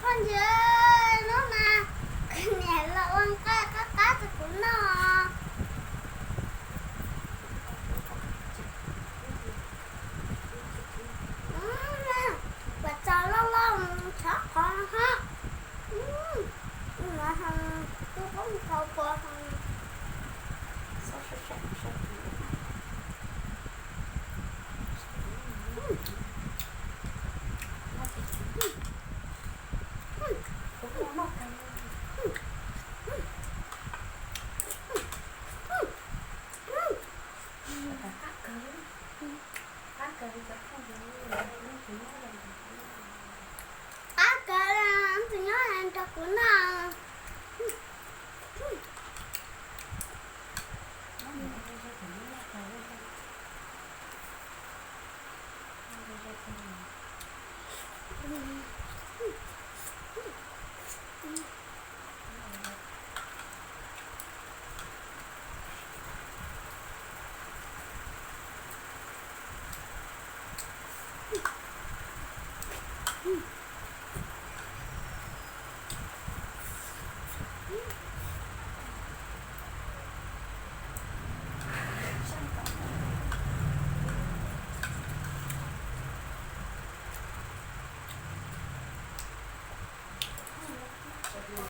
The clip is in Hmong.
Phooj ywg, hnub no kuv niam los ua nqaij qab qab rau kuv noj. Kuv txaus loj loj tshov qhov no hov. Kuv tub poob kau pua ho. Qab kawg, tsis nyob rau kuv noj.